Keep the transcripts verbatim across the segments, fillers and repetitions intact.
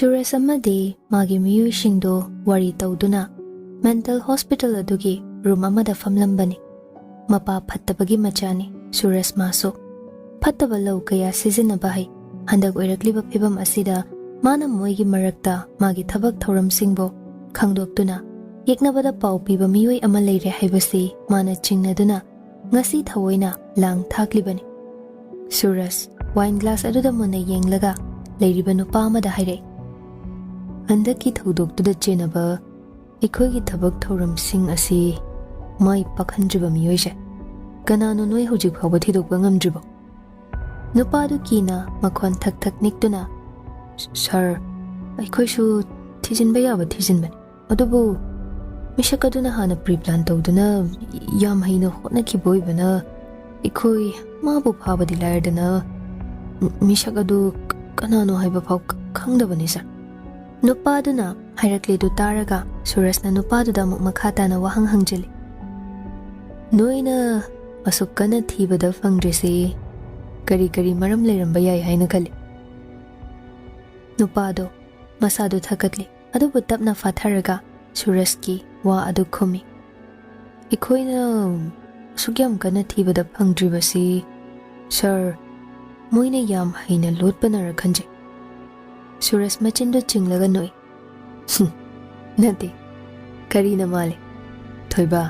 ꯁꯨꯔꯦꯁ ꯑꯃꯗꯤ ꯃꯥꯒꯤ ꯃꯤꯑꯣꯏꯁꯤꯡꯗꯨ ꯋꯥꯔꯤ ꯇꯧꯗꯨꯅ ꯃꯦꯟꯇꯦꯜ ꯍꯣꯁꯄꯤꯇꯥꯜ ꯑꯗꯨꯒꯤ ꯔꯨꯝ ꯑꯃꯗ ꯐꯝꯂꯝꯕꯅꯤ꯫ ꯃꯄꯥ ꯐꯠꯇꯕꯒꯤ ꯃꯆꯥꯅꯤ ꯁꯨꯔꯦꯁ ꯃꯥꯁꯨ꯫ ꯐꯠꯇꯕ ꯂꯧ ꯀꯌꯥ ꯁꯤꯖꯤꯟꯅꯕ ꯍꯩ꯫ ꯍꯟꯗꯛ ꯑꯣꯏꯔꯛꯂꯤꯕ ꯐꯤꯕꯝ ꯑꯁꯤꯗ ꯃꯥꯅ ꯃꯣꯏꯒꯤ ꯃꯔꯛꯇ ꯃꯥꯒꯤ ꯊꯕꯛ ꯊꯧꯔꯝꯁꯤꯡꯕꯨ ꯈꯪꯗꯣꯛꯇꯨꯅ ꯌꯦꯛꯅꯕꯗ ꯄꯥꯎ ꯄꯤꯕ ꯃꯤꯑꯣꯏ ꯑꯃ ꯂꯩꯔꯦ ꯍꯥꯏꯕꯁꯤ ꯃꯥꯅ ꯆꯤꯡꯅꯗꯨꯅ ꯉꯁꯤ ꯊꯑꯣꯏꯅ ꯂꯥꯡ ꯊꯥꯛꯂꯤꯕꯅꯤ꯫ ꯁꯨꯔꯖ ꯋꯥꯏꯟ ꯒ꯭ꯂꯥꯁ ꯑꯗꯨꯗ ꯃꯨꯟꯅ ꯌꯦꯡꯂꯒ ꯂꯩꯔꯤꯕ ꯅꯨꯄꯥ ꯑꯃꯗ ꯍꯥꯏꯔꯛꯏ, "ꯍꯟꯗꯛꯀꯤ ꯊꯧꯗꯣꯛꯇꯨꯗ ꯆꯦꯟꯅꯕ ꯑꯩꯈꯣꯏꯒꯤ ꯊꯕꯛ ꯊꯧꯔꯝꯁꯤꯡ ꯑꯁꯤ ꯃꯥꯏ ꯄꯥꯛꯍꯟꯗ꯭ꯔꯤꯕ ꯃꯤꯑꯣꯏꯁꯦ ꯀꯅꯥꯅꯣ ꯅꯣꯏ ꯍꯧꯖꯤꯛ ꯐꯥꯎꯕ ꯊꯤꯗꯣꯛꯄ ꯉꯝꯗ꯭ꯔꯤꯕꯣ?" ꯅꯨꯄꯥꯗꯨ ꯀꯤꯅ ꯃꯈꯣꯟ ꯊꯛ ꯊꯛ ꯅꯤꯛꯇꯨꯅ, "ꯁꯥꯔ, ꯑꯩꯈꯣꯏꯁꯨ ꯊꯤꯖꯤꯟꯕ ꯌꯥꯕ ꯊꯤꯖꯤꯟꯕꯅꯤ꯫ ꯑꯗꯨꯕꯨ ꯃꯤꯁꯛ ꯑꯗꯨꯅ ꯍꯥꯟꯅ ꯄ꯭ꯔꯤ ꯄ꯭ꯂꯥꯟ ꯇꯧꯗꯨꯅ ꯌꯥꯝ ꯍꯩꯅ ꯍꯣꯠꯅꯈꯤꯕ ꯑꯣꯏꯕꯅ ꯑꯩꯈꯣꯏ ꯃꯥꯕꯨ ꯐꯥꯕꯗꯤ ꯂꯥꯏꯔꯗꯅ ꯃꯤꯁꯛ ꯑꯗꯨ ꯀꯅꯥꯅꯣ ꯍꯥꯏꯕ ꯐꯥꯎ ꯈꯪꯗꯕꯅꯤ ꯁꯥꯔ꯫" ꯅꯨꯄꯥꯗꯨꯅ ꯍꯥꯏꯔꯛꯂꯤꯗꯨ ꯇꯥꯔꯒ ꯁꯨꯔꯖꯅ ꯅꯨꯄꯥꯗꯨꯗ ꯑꯃꯨꯛ ꯃꯈꯥ ꯇꯥꯅ ꯋꯥꯍꯪ ꯍꯪꯖꯤꯜꯂꯤ꯫ "ꯅꯣꯏꯅ ꯑꯁꯨꯛ ꯀꯟꯅ ꯊꯤꯕꯗ ꯐꯪꯗ꯭ꯔꯤꯁꯤ ꯀꯔꯤ ꯀꯔꯤ ꯃꯔꯝ ꯂꯩꯔꯝꯕ ꯌꯥꯏ ꯍꯥꯏꯅ ꯈꯜꯂꯤ?" ꯅꯨꯄꯥꯗꯣ ꯃꯁꯥꯗꯨ ꯊꯛꯀꯠꯂꯤ꯫ ꯑꯗꯨꯕꯨ ꯇꯞꯅ ꯐꯥꯊꯔꯒ ꯁꯨꯔꯖꯀꯤ ꯋꯥ ꯑꯗꯨ ꯈꯨꯝꯃꯤ꯫ "ꯑꯩꯈꯣꯏꯅ ꯑꯁꯨꯛ ꯌꯥꯝ ꯀꯟꯅ ꯊꯤꯕꯗ ꯐꯪꯗ꯭ꯔꯤꯕꯁꯤ, ꯁꯥꯔ, ꯃꯣꯏꯅ ꯌꯥꯝ ꯍꯩꯅ ꯂꯣꯠꯄꯅꯔ ꯈꯟꯖꯩ꯫" ꯁꯨꯔꯖ ꯃꯆꯤꯟꯗꯨ ꯆꯤꯡꯂꯒ ꯅꯣꯛꯏ꯫ "ꯍꯨꯝ, ꯅꯠꯇꯦ, ꯀꯔꯤꯅ ꯃꯥꯜꯂꯤ?" ꯊꯣꯏꯕ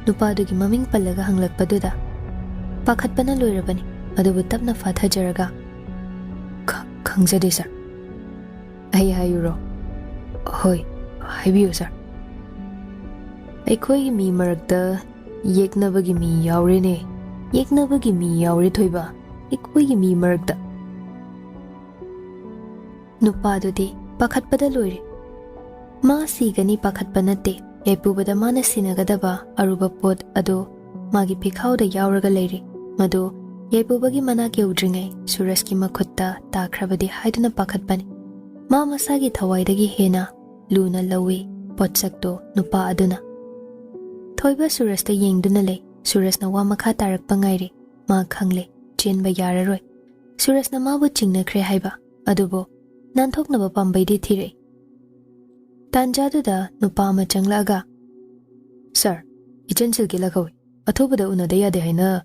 ꯅꯨꯄꯥꯗꯨꯒꯤ ꯃꯃꯤꯡ ꯄꯜꯂꯒ ꯍꯪꯂꯛꯄꯗꯨꯗ ꯄꯥꯈꯠꯄꯅ ꯂꯣꯏꯔꯕꯅꯤ꯫ ꯑꯗꯨꯕꯨ ꯇꯞꯅ ꯐꯥꯊꯖꯔꯒ, "ꯈ-, ꯈꯪꯖꯗꯦ ꯁꯥꯔ꯫" "ꯑꯩ ꯍꯥꯏꯌꯨꯔꯣ?" "ꯍꯣꯏ, ꯍꯥꯏꯕꯤꯌꯨ ꯁꯥꯔ꯫" "ꯑꯩꯈꯣꯏꯒꯤ ꯃꯤ ꯃꯔꯛꯇ ꯌꯦꯛꯅꯕꯒꯤ ꯃꯤ ꯌꯥꯎꯔꯦꯅꯦ꯫ ꯌꯦꯛꯅꯕꯒꯤ ꯃꯤ ꯌꯥꯎꯔꯦ ꯊꯣꯏꯕ, ꯑꯩꯈꯣꯏꯒꯤ ꯃꯤ ꯃꯔꯛꯇ꯫" ꯅꯨꯄꯥꯗꯨꯗꯤ ꯄꯥꯈꯠꯄꯗ ꯂꯣꯏꯔꯦ꯫ ꯃꯥ ꯁꯤꯒꯅꯤ ꯄꯥꯈꯠꯄ ꯅꯠꯇꯦ, ꯌꯥꯏꯄꯨꯕꯗ ꯃꯥꯅ ꯁꯤꯟꯅꯒꯗꯕ ꯑꯔꯨꯕ ꯄꯣꯠ ꯑꯗꯨ ꯃꯥꯒꯤ ꯐꯤꯈꯥꯎꯗ ꯌꯥꯎꯔꯒ ꯂꯩꯔꯤ꯫ ꯃꯗꯨ ꯌꯥꯏꯄꯨꯕꯒꯤ ꯃꯅꯥꯛ ꯌꯧꯗ꯭ꯔꯤꯉꯩ ꯁꯨꯔꯖꯀꯤ ꯃꯈꯨꯠꯇ ꯇꯥꯈ꯭ꯔꯕꯗꯤ ꯍꯥꯏꯗꯨꯅ ꯄꯥꯈꯠꯄꯅꯤ꯫ ꯃꯥ ꯃꯁꯥꯒꯤ ꯊꯋꯥꯏꯗꯒꯤ ꯍꯦꯟꯅ ꯂꯨꯅ ꯂꯧꯏ ꯄꯣꯠꯁꯛꯇꯨ ꯅꯨꯄꯥ ꯑꯗꯨꯅ꯫ ꯊꯣꯏꯕ ꯁꯨꯔꯖꯇ ꯌꯦꯡꯗꯨꯅ ꯂꯩ꯫ ꯁꯨꯔꯖꯅ ꯋꯥ ꯃꯈꯥ ꯇꯥꯔꯛꯄ ꯉꯥꯏꯔꯤ꯫ ꯃꯥ ꯈꯪꯂꯦ, ꯆꯦꯟꯕ ꯌꯥꯔꯔꯣꯏ꯫ ꯁꯨꯔꯖꯅ ꯃꯥꯕꯨ ꯆꯤꯡꯅꯈ꯭ꯔꯦ ꯍꯥꯏꯕ꯫ ꯑꯗꯨꯕꯨ ꯅꯥꯟꯊꯣꯛꯅꯕ ꯄꯥꯝꯕꯩꯗꯤ ꯊꯤꯔꯛꯏ꯫ ꯇꯥꯟꯖꯥꯗꯨꯗ ꯅꯨꯄꯥ ꯑꯃ ꯆꯪꯂꯛꯑꯒ, "ꯁꯥꯔ, ꯏꯆꯟ ꯁꯤꯜꯀꯤ ꯂꯥꯛꯍꯧꯏ꯫ ꯑꯊꯨꯕꯗ ꯎꯅꯗ ꯌꯥꯗꯦ ꯍꯥꯏꯅ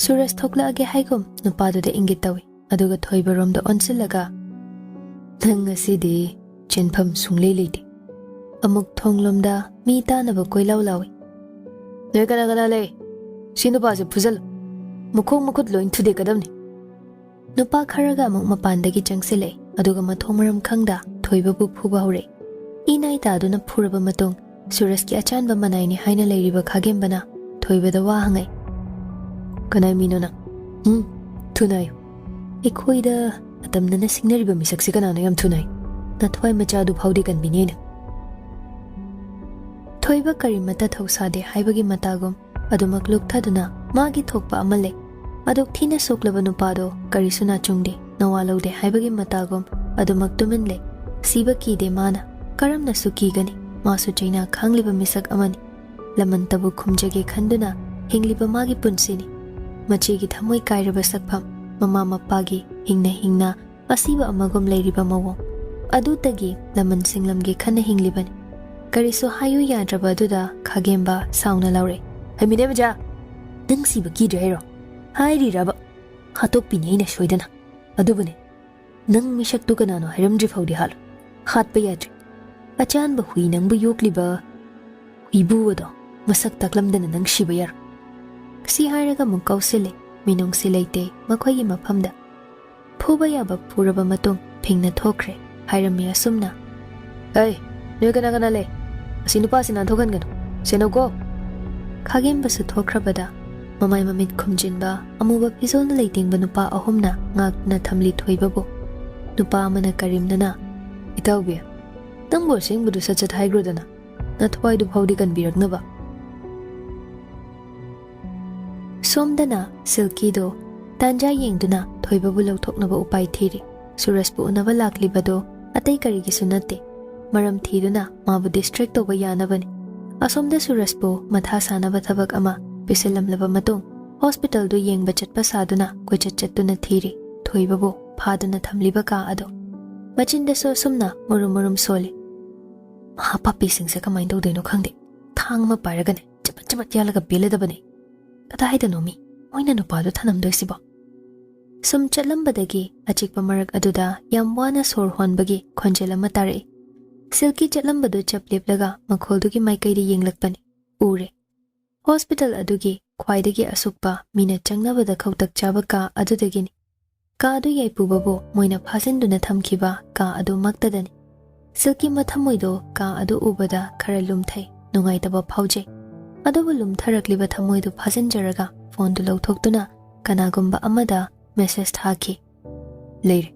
ꯁꯨꯔꯖ ꯊꯣꯛꯂꯛꯑꯒꯦ ꯍꯥꯏꯒꯨꯝ ꯅꯨꯄꯥꯗꯨꯗ ꯏꯪꯒꯤꯠ ꯇꯧꯏ, ꯑꯗꯨꯒ ꯊꯣꯏꯕꯔꯣꯝꯗ ꯑꯣꯟꯁꯤꯜꯂꯒ, "ꯅꯪ ꯉꯁꯤꯗꯤ ꯆꯦꯟꯐꯝ ꯁꯨꯡꯂꯩ ꯂꯩꯇꯦ꯫ ꯑꯃꯨꯛ ꯊꯣꯡꯂꯣꯝꯗ ꯃꯤ ꯇꯥꯅꯕ ꯀꯣꯏꯂꯥꯎ ꯂꯥꯎꯏ꯫ ꯅꯣꯏ ꯀꯅꯥ ꯀꯅꯥ ꯂꯩ? ꯁꯤ ꯅꯨꯄꯥꯁꯦ ꯐꯨꯖꯜꯂꯨ꯫ ꯃꯈꯣꯡ ꯃꯈꯨꯠ ꯂꯣꯏ ꯊꯨꯗꯦꯛꯀꯗꯕꯅꯤ꯫" ꯅꯨꯄꯥ ꯈꯔꯒ ꯑꯃꯨꯛ ꯃꯄꯥꯟꯗꯒꯤ ꯆꯪꯁꯤꯜꯂꯛꯏ, ꯑꯗꯨꯒ ꯃꯊꯣꯡ ꯃꯔꯝ ꯈꯪꯗ ꯊꯣꯏꯕꯕꯨ ꯐꯨꯕ ꯍꯧꯔꯛꯏ꯫ ꯏꯅꯥꯏ ꯇꯥꯗꯨꯅ ꯐꯨꯔꯕ ꯃꯇꯨꯡ, ꯁꯨꯔꯖꯀꯤ ꯑꯆꯥꯟꯕ ꯃꯅꯥꯏꯅꯤ ꯍꯥꯏꯅ ꯂꯩꯔꯤꯕ ꯈꯥꯒꯦꯝꯕꯅ ꯊꯣꯏꯕꯗ ꯋꯥ ꯍꯪꯉꯛꯏ꯫ "ꯀꯅꯥꯏ ꯃꯤꯅꯣ ꯅꯪ? ꯎꯝ, ꯊꯨꯅ ꯍꯥꯏꯌꯨ꯫ ꯑꯩꯈꯣꯏꯗ ꯑꯇꯝꯅꯅ ꯁꯤꯡꯅꯔꯤꯕ ꯃꯤꯁꯛꯁꯤ ꯀꯅꯥꯅꯣ? ꯌꯥꯝ ꯊꯨꯅ ꯍꯥꯏꯌꯨ꯫ ꯅꯊ꯭ꯋꯥꯏ ꯃꯆꯥꯗꯨ ꯐꯥꯎꯗꯤ ꯀꯟꯕꯤꯅꯤ ꯑꯩꯅ꯫" ꯊꯣꯏꯕ ꯀꯔꯤꯃꯠꯇ ꯊꯧꯁꯥꯗꯦ ꯍꯥꯏꯕꯒꯤ ꯃꯇꯥꯒꯨꯝ ꯑꯗꯨꯃꯛ ꯂꯨꯞꯊꯗꯨꯅ ꯃꯥꯒꯤ ꯊꯣꯛꯄ ꯑꯃ ꯂꯩ꯫ ꯑꯗꯨꯛ ꯊꯤꯅ ꯁꯣꯛꯂꯕ ꯅꯨꯄꯥꯗꯣ ꯀꯔꯤꯁꯨ ꯅꯥꯆꯨꯡꯗꯦ, ꯅꯋꯥ ꯂꯧꯗꯦ ꯍꯥꯏꯕꯒꯤ ꯃꯇꯥꯒꯨꯝ ꯑꯗꯨꯃꯛ ꯇꯨꯃꯤꯟ ꯂꯩ꯫ ꯁꯤꯕ ꯀꯤꯗꯦ ꯃꯥꯅ, ꯀꯔꯝꯅꯁꯨ ꯀꯤꯒꯅꯤ? ꯃꯥꯁꯨ ꯆꯩꯅꯥ ꯈꯥꯡꯂꯤꯕ ꯃꯤꯁꯛ ꯑꯃꯅꯤ꯫ ꯂꯃꯟꯇꯕꯨ ꯈꯨꯝꯖꯒꯦ ꯈꯟꯗꯨꯅ ꯍꯤꯡꯂꯤꯕ ꯃꯥꯒꯤ ꯄꯨꯟꯁꯤꯅꯤ꯫ ꯃꯆꯦꯒꯤ ꯊꯃꯣꯏ ꯀꯥꯏꯔꯕ ꯁꯛꯐꯝ, ꯃꯃꯥ ꯃꯄꯥꯒꯤ ꯍꯤꯡꯅ ꯍꯤꯡꯅ ꯑꯁꯤꯕ ꯑꯃꯒꯨꯝ ꯂꯩꯔꯤꯕ ꯃꯑꯣꯡ ꯑꯗꯨꯗꯒꯤ ꯂꯃꯟ ꯁꯤꯡꯂꯝꯒꯦ ꯈꯟꯅ ꯍꯤꯡꯂꯤꯕꯅꯤ꯫ ꯀꯔꯤꯁꯨ ꯍꯥꯏꯌꯨ ꯌꯥꯗ꯭ꯔꯕ ꯑꯗꯨꯗ ꯈꯥꯒꯦꯝꯕ ꯁꯥꯎꯅ ꯂꯥꯎꯔꯛꯏ꯫ "ꯍꯩꯃꯤꯅꯦ ꯃꯆꯥ, ꯅꯪ ꯁꯤꯕ ꯀꯤꯗ꯭ꯔꯦ ꯍꯥꯏꯔꯣ? ꯍꯥꯏꯔꯤꯔꯕ? ꯍꯥꯠꯇꯣꯛꯄꯤꯅꯤ ꯑꯩꯅ ꯁꯣꯏꯗꯅ꯫ ꯑꯗꯨꯕꯨꯅꯦ, ꯅꯪ ꯃꯤꯁꯛꯇꯨ ꯀꯅꯥꯅꯣ ꯍꯥꯏꯔꯝꯗ꯭ꯔꯤ ꯐꯥꯎꯗꯤ ꯍꯥꯠꯂꯨ꯫ ꯍꯥꯠꯄ ꯌꯥꯗ꯭ꯔꯤ꯫ ꯑꯆꯥꯟꯕ ꯍꯨꯏ ꯅꯪꯕꯨ ꯌꯣꯛꯂꯤꯕ ꯍꯨꯏꯕꯨ ꯑꯗꯣ ꯃꯁꯛ ꯇꯥꯛꯂꯝꯗꯅ ꯅꯪ ꯁꯤꯕ ꯌꯥꯔꯣꯏ꯫" ꯁꯤ ꯍꯥꯏꯔꯒ ꯑꯃꯨꯛ ꯀꯥꯎꯁꯤꯜꯂꯦ꯫ ꯃꯤꯅꯨꯡꯁꯤ ꯂꯩꯇꯦ ꯃꯈꯣꯏꯒꯤ ꯃꯐꯝꯗ꯫ ꯐꯨꯕ ꯌꯥꯕ ꯐꯨꯔꯕ ꯃꯇꯨꯡ ꯐꯤꯡꯅ ꯊꯣꯛꯈ꯭ꯔꯦ꯫ ꯍꯥꯏꯔꯝꯃꯤ ꯑꯁꯨꯝꯅ꯫ "ꯑꯩ, ꯅꯣꯏ ꯀꯅꯥ ꯀꯅꯥ ꯂꯩ? ꯑꯁꯤ ꯅꯨꯄꯥꯁꯤ ꯅꯥꯟꯊꯣꯛꯍꯟꯒꯅꯨ꯫ ꯁꯦꯟꯅꯧꯀꯣ꯫" ꯈꯥꯒꯦꯝꯕꯁꯨ ꯊꯣꯛꯈ꯭ꯔꯕꯗ ꯃꯃꯥꯏ ꯃꯃꯤꯠ ꯈꯨꯝꯖꯤꯟꯕ ꯑꯃꯨꯕ ꯐꯤꯖꯣꯜꯅ ꯂꯩꯇꯦꯡꯕ ꯅꯨꯄꯥ ꯑꯍꯨꯝꯅ ꯉꯥꯛꯇꯨꯅ ꯊꯝꯂꯤ ꯊꯣꯏꯕꯕꯨ꯫ ꯅꯨꯄꯥ ꯑꯃꯅ ꯀꯔꯤꯝꯅꯅ, "ꯏꯇꯥꯎꯕꯤ, ꯅꯪꯕꯨ ꯑꯁꯦꯡꯕꯗꯨ ꯁꯠ ꯁꯠ ꯍꯥꯏꯈ꯭ꯔꯣꯗꯅ, ꯅꯊ꯭ꯋꯥꯏꯗꯨ ꯐꯥꯎꯗꯤ ꯀꯟꯕꯤꯔꯛꯅꯕ꯫" ꯁꯣꯝꯗꯅ ꯁꯤꯜꯀꯤꯗꯣ ꯇꯥꯟꯖꯥ ꯌꯦꯡꯗꯨꯅ ꯊꯣꯏꯕꯕꯨ ꯂꯧꯊꯣꯛꯅꯕ ꯎꯄꯥꯏ ꯊꯤꯔꯤ꯫ ꯁꯨꯔꯖꯄꯨ ꯎꯅꯕ ꯂꯥꯛꯂꯤꯕꯗꯣ ꯑꯇꯩ ꯀꯔꯤꯒꯤꯁꯨ ꯅꯠꯇꯦ, ꯃꯔꯝ ꯊꯤꯗꯨꯅ ꯃꯥꯕꯨ distract ꯇꯧꯕ ꯌꯥꯅꯕꯅꯤ꯫ ꯑꯁꯣꯝꯗ ꯁꯨꯔꯖꯄꯨ ꯃꯊꯥ ꯁꯥꯅꯕ ꯊꯕꯛ ꯑꯃ ꯄꯤꯁꯤꯜꯂꯝꯂꯕ ꯃꯇꯨꯡ, ꯍꯣꯁꯄꯤꯇꯥꯜꯗꯨ ꯌꯦꯡꯕ ꯆꯠꯄ ꯁꯥꯗꯨꯅ ꯀꯣꯏꯆꯠ ꯆꯠꯇꯨꯅ ꯊꯤꯔꯤ ꯊꯣꯏꯕꯕꯨ ꯐꯥꯗꯨꯅ ꯊꯝꯂꯤꯕ ꯀꯥ ꯑꯗꯨ꯫ ꯃꯆꯤꯟꯗꯁꯨ ꯑꯁꯨꯝꯅ ꯃꯨꯔꯨꯝ ꯃꯨꯔꯨꯝ ꯁꯣꯜꯂꯤ꯫ "ꯃꯍꯥ ꯄꯥꯄꯤꯁꯤꯡꯁꯦ ꯀꯃꯥꯏꯅ ꯇꯧꯗꯣꯏꯅꯣ ꯈꯪꯗꯦ꯫ ꯊꯥꯡ ꯑꯃ ꯄꯥꯏꯔꯒꯅꯦ ꯆꯄꯠ ꯆꯄꯠ ꯌꯥꯜꯂꯒ ꯄꯦꯜꯂꯗꯕꯅꯦ꯫ ꯀꯗꯥꯏꯗꯅꯣ ꯃꯤ ꯃꯣꯏꯅ ꯅꯨꯄꯥꯗꯨ ꯊꯅꯝꯗꯣꯏꯁꯤꯕꯣ?" ꯁꯨꯝ ꯆꯠꯂꯝꯕꯗꯒꯤ ꯑꯆꯤꯛꯄ ꯃꯔꯛ ꯑꯗꯨꯗ ꯌꯥꯝ ꯋꯥꯅ ꯁꯣꯔ ꯍꯣꯟꯕꯒꯤ ꯈꯣꯟꯖꯦꯜ ꯑꯃ ꯇꯥꯔꯛꯏ꯫ ꯁꯤꯜꯀꯤ ꯆꯠꯂꯝꯕꯗꯨ ꯆꯞ ꯂꯦꯞꯂꯒ ꯃꯈꯣꯜꯗꯨꯒꯤ ꯃꯥꯏꯀꯩꯗ ꯌꯦꯡꯂꯛꯄꯅꯤ꯫ ꯎꯔꯦ꯫ ꯍꯣꯁꯄꯤꯇꯥꯜ ꯑꯗꯨꯒꯤ ꯈ꯭ꯋꯥꯏꯗꯒꯤ ꯑꯁꯨꯛꯄ ꯃꯤꯅ ꯆꯪꯅꯕꯗ ꯈꯧꯇꯛ ꯆꯥꯕ ꯀꯥ ꯑꯗꯨꯗꯒꯤꯅꯤ꯫ ꯀꯥ ꯑꯗꯨ ꯌꯥꯏꯄꯨꯕꯕꯨ ꯃꯣꯏꯅ ꯐꯥꯖꯤꯟꯗꯨꯅ ꯊꯝꯈꯤꯕ ꯀꯥ ꯑꯗꯨꯃꯛꯇꯗꯅꯤ꯫ ꯁꯤꯜꯀꯤ ꯃꯊꯃꯣꯏꯗꯣ ꯀꯥ ꯑꯗꯨ ꯎꯕꯗ ꯈꯔ ꯂꯨꯝꯊꯩ, ꯅꯨꯡꯉꯥꯏꯇꯕ ꯐꯥꯎꯖꯩ꯫ ꯑꯗꯨꯕꯨ ꯂꯨꯝꯊꯔꯛꯂꯤꯕ ꯊꯃꯣꯏꯗꯨ ꯐꯥꯖꯤꯟꯖꯔꯒ ꯐꯣꯟꯗꯨ ꯂꯧꯊꯣꯛꯇꯨꯅ ꯀꯅꯥꯒꯨꯝꯕ ꯑꯃꯗ ꯃꯦꯁꯦꯖ ꯊꯥꯈꯤ꯫ "ꯂꯩꯔꯦ꯫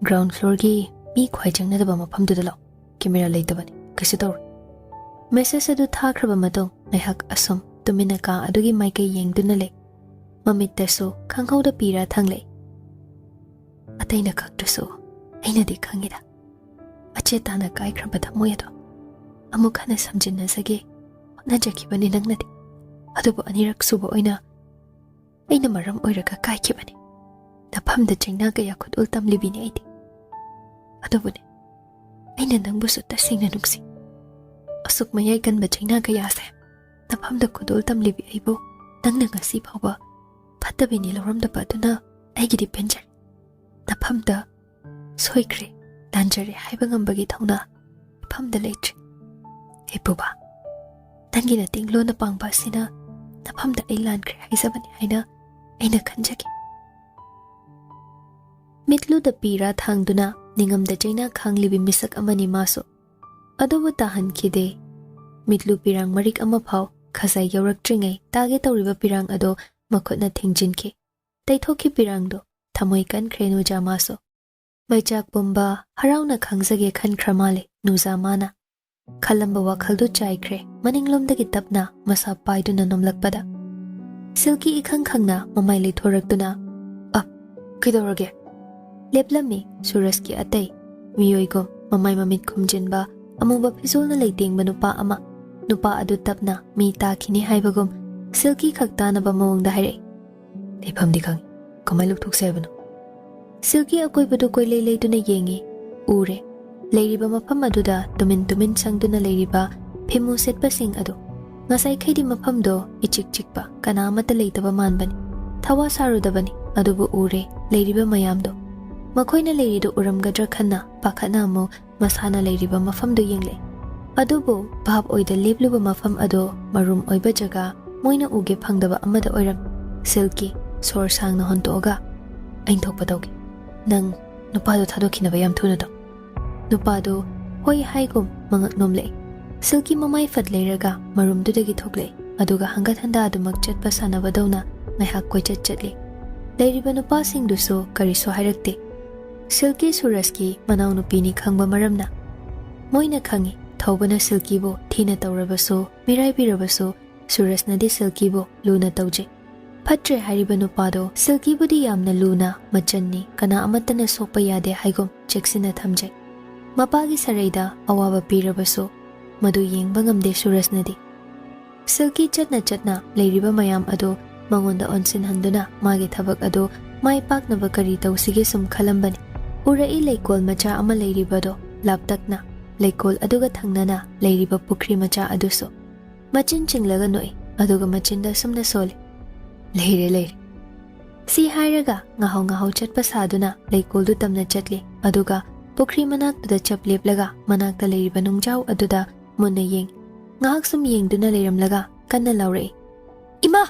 ꯒ꯭ꯔꯥꯎꯟ ꯐ꯭ꯂꯣꯔꯒꯤ ꯃꯤ ꯈ꯭ꯋꯥꯏ ꯆꯪꯅꯗꯕ ꯃꯐꯝꯗꯨꯗ ꯂꯥꯛꯑꯣ꯫ ꯀꯦꯃꯦꯔꯥ ꯂꯩꯇꯕꯅꯤ, ꯀꯩꯁꯨ ꯇꯧꯔꯣꯏ꯫" ꯃꯦꯁꯦꯖ ꯑꯗꯨ ꯊꯥꯈ꯭ꯔꯕ ꯃꯇꯨꯡ ꯉꯥꯏꯍꯥꯛ ꯑꯁꯨꯝ ꯇꯨꯃꯤꯟꯅ ꯀꯥ ꯑꯗꯨꯒꯤ ꯃꯥꯏꯀꯩ ꯌꯦꯡꯗꯨꯅ ꯂꯩ꯫ ꯃꯃꯤꯠꯇꯁꯨ ꯈꯪꯍꯧꯗ ꯄꯤꯔꯥ ꯊꯥꯡꯂꯛꯏ꯫ ꯑꯇꯩꯅ ꯈꯪꯗ꯭ꯔꯁꯨ ꯑꯩꯅꯗꯤ ꯈꯪꯉꯤꯗ꯫ ꯃꯆꯦꯠ ꯇꯥꯅ ꯀꯥꯏꯈ꯭ꯔꯕ ꯊꯃꯣꯏ ꯑꯗꯣ ꯑꯃꯨꯛ ꯍꯟꯅ ꯁꯝꯖꯤꯟꯅꯖꯒꯦ ꯍꯣꯠꯅꯖꯈꯤꯕꯅꯤ ꯅꯪꯅꯗꯤ꯫ ꯑꯗꯨꯕꯨ ꯑꯅꯤꯔꯛ ꯁꯨꯕ ꯑꯣꯏꯅ ꯑꯩꯅ ꯃꯔꯝ ꯑꯣꯏꯔꯒ ꯀꯥꯏꯈꯤꯕꯅꯤ꯫ ꯅꯐꯝꯗ ꯆꯩꯅꯥ ꯀꯌꯥ ꯈꯨꯗꯣꯜ ꯇꯝꯂꯤꯕꯤꯅꯤ ꯑꯩꯗꯤ꯫ ꯑꯗꯨꯕꯨꯅꯦ, ꯑꯩꯅ ꯅꯪꯕꯨꯁꯨ ꯇꯁꯦꯡꯅ ꯅꯨꯡꯁꯤ꯫ ꯑꯁꯨꯛ ꯃꯌꯥꯏ ꯀꯟꯕ ꯆꯩꯅꯥ ꯀꯌꯥꯁꯦ ꯅꯐꯝꯗ ꯈꯨꯗꯣꯜ ꯇꯝꯂꯤꯕꯤ ꯑꯩꯕꯨ ꯅꯪꯅ ꯉꯁꯤ ꯐꯥꯎꯕ ꯐꯠꯇꯕꯤꯅꯤ ꯂꯧꯔꯝꯗꯕ ꯑꯗꯨꯅ ꯑꯩꯒꯤꯗꯤ ꯄꯦꯟꯖꯔꯦ꯫ ꯅꯐꯝꯗ ꯁꯣꯏꯈ꯭ꯔꯦ, ꯂꯥꯟꯖꯔꯦ ꯍꯥꯏꯕ ꯉꯝꯕꯒꯤ ꯊꯧꯅꯥ ꯅꯐꯝꯗ ꯂꯩꯇ꯭ꯔꯦ꯫ ꯍꯦ ꯄꯨꯕꯥ, ꯅꯪꯒꯤ ꯅꯇꯦꯡ ꯂꯣꯟꯅ ꯄꯥꯡꯕ ꯑꯁꯤꯅ ꯅꯐꯝꯗ ꯑꯩ ꯂꯥꯟꯈ꯭ꯔꯦ ꯍꯥꯏꯖꯕꯅꯤ ꯍꯥꯏꯅ ꯑꯩꯅ ꯈꯟꯖꯈꯤ꯫ ꯃꯤꯠꯂꯨꯗ ꯄꯤꯔꯥ ꯊꯥꯡꯗꯨꯅ ꯅꯤꯡꯉꯝꯗ ꯆꯩꯅꯥ ꯈꯥꯡꯂꯤꯕꯤ ꯃꯤꯁꯛ ꯑꯃꯅꯤ ꯃꯥꯁꯨ꯫ ꯑꯗꯨꯕꯨ ꯇꯥꯍꯟꯈꯤꯗꯦ꯫ ꯃꯤꯠꯂꯨ ꯄꯤꯔꯥꯡ ꯃꯔꯤꯛ ꯑꯃ ꯐꯥꯎ ꯈꯖꯥꯏ ꯌꯧꯔꯛꯇ꯭ꯔꯤꯉꯩ ꯇꯥꯒꯦ ꯇꯧꯔꯤꯕ ꯄꯤꯔꯥꯡ ꯑꯗꯣ ꯃꯈꯨꯠꯅ ꯊꯤꯡꯖꯤꯟꯈꯤ꯫ ꯇꯩꯊꯣꯛꯈꯤ ꯄꯤꯔꯥꯡꯗꯣ꯫ ꯊꯃꯣꯏ ꯀꯟꯈ꯭ꯔꯦ ꯅꯨꯖꯥ ꯃꯥꯁꯨ꯫ ꯃꯩꯆꯥꯛ ꯄꯨꯝꯕ ꯍꯔꯥꯎꯅ ꯈꯥꯡꯖꯒꯦ ꯈꯟꯈ꯭ꯔ ꯃꯥꯜꯂꯦ ꯅꯨꯖꯥ ꯃꯥꯅ꯫ ꯈꯜꯂꯝꯕ ꯋꯥꯈꯜꯗꯨ ꯆꯥꯏꯈ꯭ꯔꯦ ꯃꯅꯤꯡꯂꯣꯝꯗꯒꯤ ꯇꯞꯅ ꯃꯁꯥ ꯄꯥꯏꯗꯨꯅ ꯅꯣꯝꯂꯛꯄꯗ꯫ ꯁꯤꯜꯀꯤ ꯏꯈꯪ ꯈꯪꯅ ꯃꯃꯥꯏ ꯂꯩꯊꯣꯔꯛꯇꯨꯅ, "ꯑ, ꯀꯩꯗꯧꯔꯒꯦ?" ꯂꯦꯞꯂꯝꯃꯤ ꯁꯨꯔꯖꯀꯤ ꯑꯇꯩ ꯃꯤꯑꯣꯏꯒꯨꯝ ꯃꯃꯥꯏ ꯃꯃꯤꯠ ꯈꯨꯝꯖꯤꯟꯕ ꯑꯃꯨꯕ ꯐꯤꯖꯣꯜꯅ ꯂꯩꯇꯦꯡꯕ ꯅꯨꯄꯥ ꯑꯃ꯫ ꯅꯨꯄꯥ ꯑꯗꯨ ꯇꯞꯅ ꯃꯤ ꯇꯥꯈꯤꯅꯤ ꯍꯥꯏꯕꯒꯨꯝ ꯁꯤꯜꯀꯤ ꯈꯛ ꯇꯥꯅꯕ ꯃꯑꯣꯡꯗ ꯍꯥꯏꯔꯛꯏ꯫ "ꯂꯩꯐꯝꯗꯤ ꯈꯪꯉꯤ, ꯀꯃꯥꯏ ꯂꯧꯊꯣꯛꯁꯦ ꯍꯥꯏꯕꯅꯣ?" ꯁꯤꯜꯀꯤ ꯑꯀꯣꯏꯕꯗꯨ ꯀꯣꯏꯂꯩ ꯂꯩꯗꯨꯅ ꯌꯦꯡꯉꯤ꯫ ꯎꯔꯦ꯫ ꯂꯩꯔꯤꯕ ꯃꯐꯝ ꯑꯗꯨꯗ ꯇꯨꯃꯤꯟ ꯇꯨꯃꯤꯟ ꯆꯪꯗꯨꯅ ꯂꯩꯔꯤꯕ ꯐꯤꯃꯨ ꯁꯦꯠꯄꯁꯤꯡ ꯑꯗꯨ꯫ ꯉꯁꯥꯏꯈꯩꯗꯤ ꯃꯐꯝꯗꯣ ꯏꯆꯤꯛ ꯆꯤꯛꯄ, ꯀꯅꯥ ꯑꯃꯠꯇ ꯂꯩꯇꯕ ꯃꯥꯟꯕꯅꯤ꯫ ꯊꯋꯥ ꯁꯥꯔꯨꯗꯕꯅꯤ, ꯑꯗꯨꯕꯨ ꯎꯔꯦ ꯂꯩꯔꯤꯕ ꯃꯌꯥꯝꯗꯣ꯫ ꯃꯈꯣꯏꯅ ꯂꯩꯔꯤꯗꯨ ꯎꯔꯝꯒꯗ꯭ꯔꯥ ꯈꯟꯅ ꯄꯥꯈꯠꯅ ꯑꯃꯨꯛ ꯃꯁꯥꯅ ꯂꯩꯔꯤꯕ ꯃꯐꯝꯗꯨ ꯌꯦꯡꯂꯦ꯫ ꯑꯗꯨꯕꯨ ꯚꯥꯞ ꯑꯣꯏꯗ ꯂꯦꯞꯂꯨꯕ ꯃꯐꯝ ꯑꯗꯣ ꯃꯔꯨꯝ ꯑꯣꯏꯕ ꯖꯒꯥ, ꯃꯣꯏꯅ ꯎꯒꯦ ꯐꯪꯗꯕ ꯑꯃꯗ ꯑꯣꯏꯔꯝꯃꯤ꯫ ꯁꯤꯜꯀꯤ ꯁꯣꯔ ꯁꯥꯡꯅ ꯍꯣꯟꯇꯣꯛꯑꯒ, "ꯑꯩꯅ ꯊꯣꯛꯄ ꯇꯧꯒꯦ꯫ ꯅꯪ ꯅꯨꯄꯥꯗꯣ ꯊꯥꯗꯣꯛꯈꯤꯅꯕ ꯌꯥꯝ ꯊꯨꯅ ꯇꯧ꯫" ꯅꯨꯄꯥꯗꯣ ꯍꯣꯏ ꯍꯥꯏꯒꯨꯝ ꯃꯉꯛ ꯅꯣꯝꯂꯛꯏ꯫ ꯁꯤꯜꯀꯤ ꯃꯃꯥꯏ ꯐꯠ ꯂꯩꯔꯒ ꯃꯔꯨꯝꯗꯨꯗꯒꯤ ꯊꯣꯛꯂꯛꯏ, ꯑꯗꯨꯒ ꯍꯪꯒꯠ ꯍꯟꯗꯥ ꯑꯗꯨꯃꯛ ꯆꯠꯄ ꯁꯥꯟꯅꯕꯗꯧꯅ ꯉꯥꯏꯍꯥꯛ ꯀꯣꯏꯆꯠ ꯆꯠꯂꯤ꯫ ꯂꯩꯔꯤꯕ ꯅꯨꯄꯥꯁꯤꯡꯗꯨꯁꯨ ꯀꯔꯤꯁꯨ ꯍꯥꯏꯔꯛꯇꯦ꯫ ꯁꯤꯜꯀꯤ ꯁꯨꯔꯖꯀꯤ ꯃꯅꯥꯎꯅꯨꯄꯤꯅꯤ ꯈꯪꯕ ꯃꯔꯝꯅ꯫ ꯃꯣꯏꯅ ꯈꯪꯏ, ꯊꯧꯕꯅ ꯁꯤꯜꯀꯤꯕꯨ ꯊꯤꯅ ꯇꯧꯔꯕꯁꯨ, ꯃꯤꯔꯥꯏꯕꯤꯔꯕꯁꯨ, ꯁꯨꯔꯖꯅꯗꯤ ꯁꯤꯜꯀꯤꯕꯨ ꯂꯨꯅ ꯇꯧꯖꯩ꯫ ꯐꯠꯇ꯭ꯔꯦ ꯍꯥꯏꯔꯤꯕ ꯅꯨꯄꯥꯗꯣ ꯁꯤꯜꯀꯤꯕꯨꯗꯤ ꯌꯥꯝꯅ ꯂꯨꯅ, ꯃꯆꯟꯅꯤ, ꯀꯅꯥ ꯑꯃꯠꯇꯅ ꯁꯣꯛꯄ ꯌꯥꯗꯦ ꯍꯥꯏꯒꯨꯝ ꯆꯦꯛꯁꯤꯟꯅ ꯊꯝꯖꯩ꯫ ꯃꯄꯥꯒꯤ ꯁꯔꯩꯗ ꯑꯋꯥꯕ ꯄꯤꯔꯕꯁꯨ, ꯃꯗꯨ ꯌꯦꯡꯕ ꯉꯝꯗꯦ ꯁꯨꯔꯖꯅꯗꯤ꯫ ꯁꯤꯜꯀꯤ ꯆꯠꯅ ꯆꯠꯅ ꯂꯩꯔꯤꯕ ꯃꯌꯥꯝ ꯑꯗꯨ ꯃꯉꯣꯟꯗ ꯑꯣꯟꯁꯤꯟꯍꯟꯗꯨꯅ ꯃꯥꯒꯤ ꯊꯕꯛ ꯑꯗꯨ ꯃꯥꯏ ꯄꯥꯛꯅꯕ ꯀꯔꯤ ꯇꯧꯁꯤꯒꯦ ꯁꯨꯝ ꯈꯜꯂꯝꯕꯅꯤ꯫ ꯎꯔꯛꯏ ꯂꯩꯀꯣꯜ ꯃꯆꯥ ꯑꯃ ꯂꯩꯔꯤꯕꯗꯣ ꯂꯥꯞꯇꯛꯅ, ꯂꯩꯀꯣꯜ ꯑꯗꯨꯒ ꯊꯪꯅꯅ ꯂꯩꯔꯤꯕ ꯄꯨꯈ꯭ꯔꯤ ꯃꯆꯥ ꯑꯗꯨꯁꯨ꯫ ꯃꯆꯤꯟ ꯆꯤꯡꯂꯒ ꯅꯣꯛꯏ, ꯑꯗꯨꯒ ꯃꯆꯤꯟꯗ ꯑꯁꯨꯝꯅ ꯁꯣꯜꯂꯤ, "ꯂꯩꯔꯦ, ꯂꯩꯔꯦ꯫" ꯁꯤ ꯍꯥꯏꯔꯒ ꯉꯥꯍꯧ ꯉꯥꯍꯧ ꯆꯠꯄ ꯁꯥꯗꯨꯅ ꯂꯩꯀꯣꯜꯗꯨ ꯇꯝꯅ ꯆꯠꯂꯤ, ꯑꯗꯨꯒ ꯄꯨꯈ꯭ꯔꯤ ꯃꯅꯥꯛꯇꯨꯗ ꯆꯞ ꯂꯦꯞꯂꯒ ꯃꯅꯥꯛꯇ ꯂꯩꯔꯤꯕ ꯅꯨꯡꯖꯥꯎ ꯑꯗꯨꯗ ꯃꯨꯟꯅ ꯌꯦꯡ꯫ ꯉꯥꯏꯍꯥꯛ ꯁꯨꯝ ꯌꯦꯡꯗꯨꯅ ꯂꯩꯔꯝꯂꯒ ꯀꯟꯅ ꯂꯥꯎꯔꯛꯏ, "ꯏꯃꯥ!"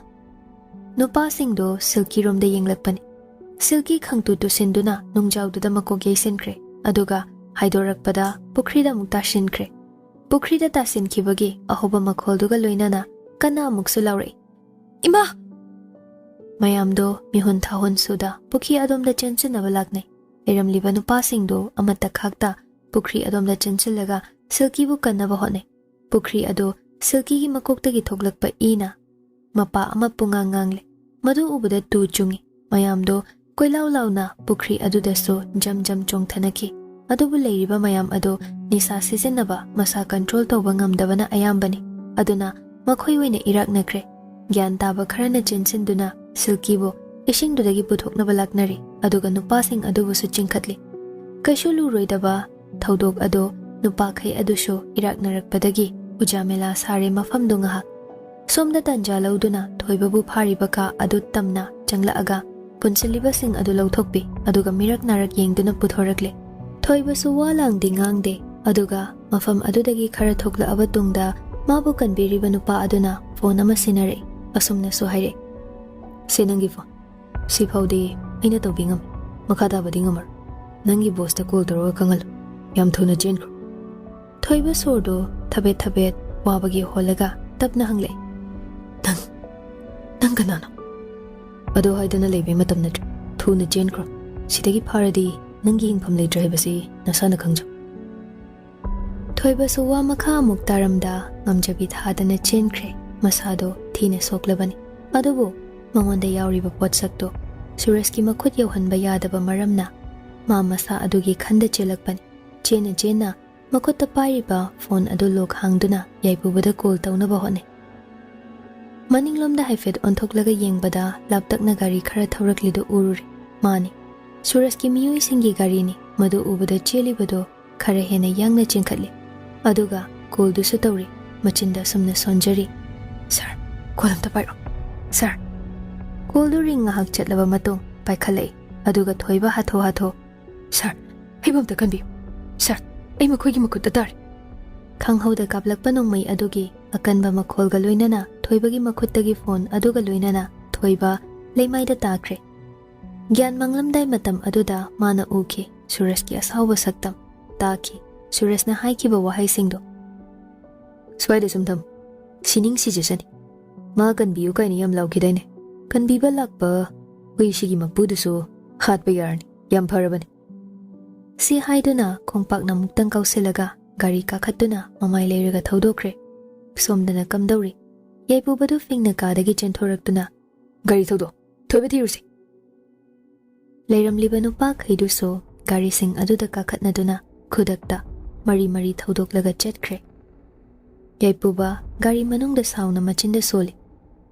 ꯅꯨꯄꯥꯁꯤꯡꯗꯣ ꯁꯤꯜꯀꯤꯔꯣꯝꯗ ꯌꯦꯡꯂꯛꯄꯅꯤ꯫ ꯁꯤꯜꯀꯤ ꯈꯪꯇꯨ ꯇꯨꯁꯤꯟꯗꯨꯅ ꯅꯨꯡꯖꯥꯎꯗꯨꯗ ꯃꯀꯣꯛ ꯌꯩꯁꯤꯟꯈ꯭ꯔꯦ, ꯑꯗꯨꯒ ꯍꯥꯏꯗꯣꯔꯛꯄꯗ ꯄꯨꯈ꯭ꯔꯤꯗ ꯑꯃꯨꯛ ꯇꯥꯁꯤꯟꯈ꯭ꯔꯦ꯫ ꯄꯨꯈ꯭ꯔꯤꯗ ꯇꯥꯁꯤꯟꯈꯤꯕꯒꯤ ꯑꯍꯧꯕ ꯃꯈꯣꯜꯗꯨꯒ ꯂꯣꯏꯅꯅ ꯀꯟꯅ ꯑꯃꯨꯛꯁꯨ ꯂꯥꯎꯔꯛꯏ, "ꯏꯃꯥ!" ꯃꯌꯥꯝꯗꯣ ꯃꯤꯍꯨꯟ ꯊꯥꯍꯨꯟ ꯁꯨꯗ ꯄꯨꯈ꯭ꯔꯤ ꯑꯗꯣꯝꯗ ꯆꯦꯟꯁꯤꯟꯅꯕ ꯂꯥꯛꯅꯩ꯫ ꯂꯩꯔꯝꯂꯤꯕ ꯅꯨꯄꯥꯁꯤꯡꯗꯨ ꯑꯃꯠꯇ ꯈꯥꯛꯇ ꯄꯨꯈ꯭ꯔꯤ ꯑꯗꯣꯝꯗ ꯆꯦꯟꯁꯤꯜꯂꯒ ꯁꯤꯜꯀꯤꯕꯨ ꯀꯟꯅꯕ ꯍꯣꯠꯅꯩ꯫ ꯄꯨꯈ꯭ꯔꯤ ꯑꯗꯨ ꯁꯤꯜꯀꯤꯒꯤ ꯃꯀꯣꯛꯇꯒꯤ ꯊꯣꯛꯂꯛꯄ ꯏꯅ ꯃꯄꯥ ꯑꯃ ꯄꯨꯡꯉꯥꯡ ꯉꯥꯡꯂꯦ꯫ ꯃꯗꯨ ꯎꯕꯗ ꯇꯨ ꯆꯨꯡꯏ꯫ ꯃꯌꯥꯝꯗꯨ ꯀꯣꯏꯂꯥꯎ ꯂꯥꯎꯅ ꯄꯨꯈ꯭ꯔꯤ ꯑꯗꯨꯗꯁꯨ ꯖꯝ ꯖꯝ ꯆꯣꯡꯊꯅꯈꯤ꯫ ꯑꯗꯨꯕꯨ ꯂꯩꯔꯤꯕ ꯃꯌꯥꯝ ꯑꯗꯨ ꯅꯤꯁꯥ ꯁꯤꯖꯤꯟꯅꯕ, ꯃꯁꯥ ꯀꯟꯇ꯭ꯔꯣꯜ ꯇꯧꯕ ꯉꯝꯗꯕꯅ ꯑꯌꯥꯝꯕꯅꯤ꯫ ꯑꯗꯨꯅ ꯃꯈꯣꯏ ꯑꯣꯏꯅ ꯏꯔꯥꯛꯅꯈ꯭ꯔꯦ꯫ ꯒ꯭ꯌꯥꯟ ꯇꯥꯕ ꯈꯔꯅ ꯆꯦꯟꯁꯤꯟꯗꯨꯅ ꯁꯤꯜꯀꯤꯕꯨ ꯏꯁꯤꯡꯗꯨꯗꯒꯤ ꯄꯨꯊꯣꯛꯅꯕ ꯂꯥꯛꯅꯔꯤ, ꯑꯗꯨꯒ ꯅꯨꯄꯥꯁꯤꯡ ꯑꯗꯨꯕꯨꯁꯨ ꯆꯤꯡꯈꯠꯂꯤ꯫ ꯀꯩꯁꯨ ꯂꯨꯔꯣꯏꯗꯕ ꯊꯧꯗꯣꯛ ꯑꯗꯣ ꯅꯨꯄꯥꯈꯩ ꯑꯗꯨꯁꯨ ꯏꯔꯥꯛꯅꯔꯛꯄꯗꯒꯤ ꯎꯖꯥꯃꯦꯂꯥ ꯁꯥꯔꯦ ꯃꯐꯝꯗꯨ ꯉꯥꯏꯍꯥꯛ꯫ ꯁꯣꯝꯗ ꯇꯥꯟꯖꯥ ꯂꯧꯗꯨꯅ ꯊꯣꯏꯕꯕꯨ ꯐꯥꯔꯤꯕ ꯀꯥ ꯑꯗꯨ ꯇꯝꯅ ꯆꯪꯂꯛꯑꯒ ꯄꯨꯟꯁꯤꯜꯂꯤꯕꯁꯤꯡ ꯑꯗꯨ ꯂꯧꯊꯣꯛꯄꯤ, ꯑꯗꯨꯒ ꯃꯤꯔꯛ ꯅꯥꯔꯛ ꯌꯦꯡꯗꯨꯅ ꯄꯨꯊꯣꯔꯛꯂꯦ꯫ ꯊꯣꯏꯕꯁꯨ ꯋꯥ ꯂꯥꯡꯗꯤ ꯉꯥꯡꯗꯦ, ꯑꯗꯨꯒ ꯃꯐꯝ ꯑꯗꯨꯗꯒꯤ ꯈꯔ ꯊꯣꯛꯂꯛꯑꯕ ꯇꯨꯡꯗ ꯃꯥꯕꯨ ꯀꯟꯕꯤꯔꯤꯕ ꯅꯨꯄꯥ ꯑꯗꯨꯅ ꯐꯣꯟ ꯑꯃ ꯁꯤꯟꯅꯔꯛꯏ꯫ ꯑꯁꯨꯝꯅꯁꯨ ꯍꯥꯏꯔꯛꯏ, "ꯁꯤ ꯅꯪꯒꯤ ꯐꯣꯟ꯫ ꯁꯤꯐꯥꯎꯗꯤ ꯑꯩꯅ ꯇꯧꯕꯤ ꯉꯝꯃꯤ꯫ ꯃꯈꯥ ꯇꯥꯕꯗꯤ ꯉꯝꯃꯔꯣꯏ꯫ ꯅꯪꯒꯤ ꯕꯣꯁꯇ ꯀꯣꯜ ꯇꯧꯔꯒ ꯈꯪꯍꯜꯂꯨ꯫ ꯌꯥꯝ ꯊꯨꯅ ꯆꯦꯟꯈ꯭ꯔꯣ꯫" ꯊꯣꯏꯕ ꯁꯣꯔꯗꯨ ꯊꯕꯦꯠ ꯊꯕꯦꯠ ꯋꯥꯕꯒꯤ ꯍꯣꯜꯂꯒ ꯇꯞꯅ ꯍꯪꯂꯛꯏ, "ꯅꯪ, ꯅꯪ ꯀꯅꯥꯅꯣ?" "ꯑꯗꯨ ꯍꯥꯏꯗꯅ ꯂꯩꯕꯩ ꯃꯇꯝ ꯅꯠꯇ꯭ꯔꯦ꯫ ꯊꯨꯅ ꯆꯦꯟꯈ꯭ꯔꯣ꯫ ꯁꯤꯗꯒꯤ ꯐꯥꯔꯗꯤ ꯅꯪꯒꯤ ꯍꯤꯡꯐꯝ ꯂꯩꯇ꯭ꯔꯦ ꯍꯥꯏꯕꯁꯤ ꯅꯁꯥꯅ ꯈꯪꯖꯧ꯫" ꯊꯣꯏꯕꯁꯨ ꯋꯥ ꯃꯈꯥ ꯑꯃꯨꯛ ꯇꯥꯔꯝꯗ ꯉꯝꯖꯕꯤ ꯊꯥꯗꯅ ꯆꯦꯟꯈ꯭ꯔꯦ꯫ ꯃꯁꯥꯗꯣ ꯊꯤꯅ ꯁꯣꯛꯂꯕꯅꯤ꯫ ꯑꯗꯨꯕꯨ ꯃꯉꯣꯟꯗ ꯌꯥꯎꯔꯤꯕ ꯄꯣꯠꯁꯛꯇꯣ ꯁꯨꯔꯖꯀꯤ ꯃꯈꯨꯠ ꯌꯧꯍꯟꯕ ꯌꯥꯗꯕ ꯃꯔꯝꯅ ꯃꯥ ꯃꯁꯥ ꯑꯗꯨꯒꯤ ꯈꯟꯗ ꯆꯦꯜꯂꯛꯄꯅꯤ꯫ ꯆꯦꯟꯅ ꯆꯦꯟꯅ ꯃꯈꯨꯠꯇ ꯄꯥꯏꯔꯤꯕ ꯐꯣꯟ ꯑꯗꯨ ꯂꯣꯛ ꯍꯥꯡꯗꯨꯅ ꯌꯥꯏꯕꯨꯕꯗ ꯀꯣꯜ ꯇꯧꯅꯕ ꯍꯣꯠꯅꯩ꯫ ꯃꯅꯤꯡꯂꯣꯝꯗ ꯍꯥꯏꯐꯦꯠ ꯑꯣꯟꯊꯣꯛꯂꯒ ꯌꯦꯡꯕꯗ ꯂꯥꯞꯇꯛꯅ ꯒꯥꯔꯤ ꯈꯔ ꯊꯧꯔꯛꯂꯤꯗꯨ ꯎꯔꯨꯔꯦ꯫ ꯃꯥꯅꯤ, ꯁꯨꯔꯖꯀꯤ ꯃꯤꯑꯣꯏꯁꯤꯡꯒꯤ ꯒꯥꯔꯤꯅꯤ꯫ ꯃꯗꯨ ꯎꯕꯗ ꯆꯦꯜꯂꯤꯕꯗꯣ ꯈꯔ ꯍꯦꯟꯅ ꯌꯥꯡꯅ ꯆꯦꯟꯈꯠꯂꯤ꯫ ꯑꯗꯨꯒ ꯀꯣꯜꯗꯨꯁꯨ ꯇꯧꯔꯤ꯫ ꯃꯆꯤꯟꯗ ꯑꯁꯨꯝꯅ ꯁꯣꯟꯖꯔꯤ, "ꯁꯥꯔ, ꯀꯣꯜ ꯑꯝꯇ ꯄꯥꯏꯔꯛꯑꯣ, ꯁꯥꯔ꯫" ꯀꯣꯜꯗꯨ ꯔꯤꯡ ꯉꯥꯏꯍꯥꯛ ꯆꯠꯂꯕ ꯃꯇꯨꯡ ꯄꯥꯏꯈꯠꯂꯛꯏ꯫ ꯑꯗꯨꯒ ꯊꯣꯏꯕ ꯍꯥꯊꯣ ꯍꯥꯊꯣ, "ꯁꯥꯔ, ꯑꯩꯕꯨ ꯑꯝꯇ ꯀꯟꯕꯤꯌꯨ, ꯁꯥꯔ, ꯑꯩ ꯃꯈꯣꯏꯒꯤ ꯃꯈꯨꯠꯇ ꯇꯥꯔꯦ꯫" ꯈꯪꯍꯧꯗ ꯀꯥꯞꯂꯛꯄ ꯅꯣꯡꯃꯩ ꯑꯗꯨꯒꯤ ꯑꯀꯟꯕ ꯃꯈꯣꯜꯒ ꯂꯣꯏꯅꯅ ꯊꯣꯏꯕꯒꯤ ꯃꯈꯨꯠꯇꯒꯤ ꯐꯣꯟ ꯑꯗꯨꯒ ꯂꯣꯏꯅꯅ ꯊꯣꯏꯕ ꯂꯩꯃꯥꯏꯗ ꯇꯥꯈ꯭ꯔꯦ꯫ ꯒ꯭ꯌꯥꯟ ꯃꯥꯡꯂꯝꯗꯥꯏ ꯃꯇꯝ ꯑꯗꯨꯗ ꯃꯥꯅ ꯎꯈꯤ ꯁꯨꯔꯖꯀꯤ ꯑꯁꯥꯎꯕ ꯁꯛꯇꯝ, ꯇꯥꯈꯤ ꯁꯨꯔꯖꯅ ꯍꯥꯏꯈꯤꯕ ꯋꯥꯍꯩꯁꯤꯡꯗꯣ꯫ "ꯁ꯭ꯋꯥꯏꯗ ꯁꯨꯝ ꯊꯝꯃꯨ꯫ ꯁꯤꯅꯤꯡ ꯁꯤꯖꯁꯅꯤ꯫ ꯃꯥ ꯀꯟꯕꯤꯌꯨ ꯀꯥꯏꯅ ꯌꯥꯝ ꯂꯥꯎꯈꯤꯗꯥꯏꯅꯦ? ꯀꯟꯕꯤꯕ ꯂꯥꯛꯄ ꯍꯨꯏꯁꯤꯒꯤ ꯃꯄꯨꯗꯨꯁꯨ ꯍꯥꯠꯄ ꯌꯥꯔꯅꯤ꯫ ꯌꯥꯝ ꯐꯔꯕꯅꯤ꯫" ꯁꯤ ꯍꯥꯏꯗꯨꯅ ꯈꯣꯡꯄꯥꯛꯅ ꯑꯃꯨꯛꯇꯪ ꯀꯥꯎꯁꯤꯜꯂꯒ ꯒꯥꯔꯤ ꯀꯥꯈꯠꯇꯨꯅ ꯃꯃꯥꯏ ꯂꯩꯔꯒ ꯊꯧꯗꯣꯛꯈ꯭ꯔꯦ꯫ ꯁꯣꯝꯗꯅ ꯀꯝꯗꯧꯔꯤ? ꯌꯥꯏꯄꯨꯕꯗꯨ ꯐꯤꯡꯅ ꯀꯥꯗꯒꯤ ꯆꯦꯟꯊꯣꯔꯛꯇꯨꯅ, "ꯒꯥꯔꯤ ꯊꯧꯗꯣꯛ, ꯊꯣꯏꯕ ꯊꯤꯔꯨꯁꯤ꯫" ꯂꯩꯔꯝꯂꯤꯕ ꯅꯨꯄꯥꯈꯩꯗꯨꯁꯨ ꯒꯥꯔꯤꯁꯤꯡ ꯑꯗꯨꯗ ꯀꯥꯈꯠꯅꯗꯨꯅ ꯈꯨꯗꯛꯇ ꯃꯔꯤ ꯃꯔꯤ ꯊꯧꯗꯣꯛꯂꯒ ꯆꯠꯈ꯭ꯔꯦ꯫ ꯌꯥꯏꯄꯨꯕ ꯒꯥꯔꯤ ꯃꯅꯨꯡꯗ ꯁꯥꯎꯅ ꯃꯆꯤꯟꯗ ꯁꯣꯜꯂꯤ꯫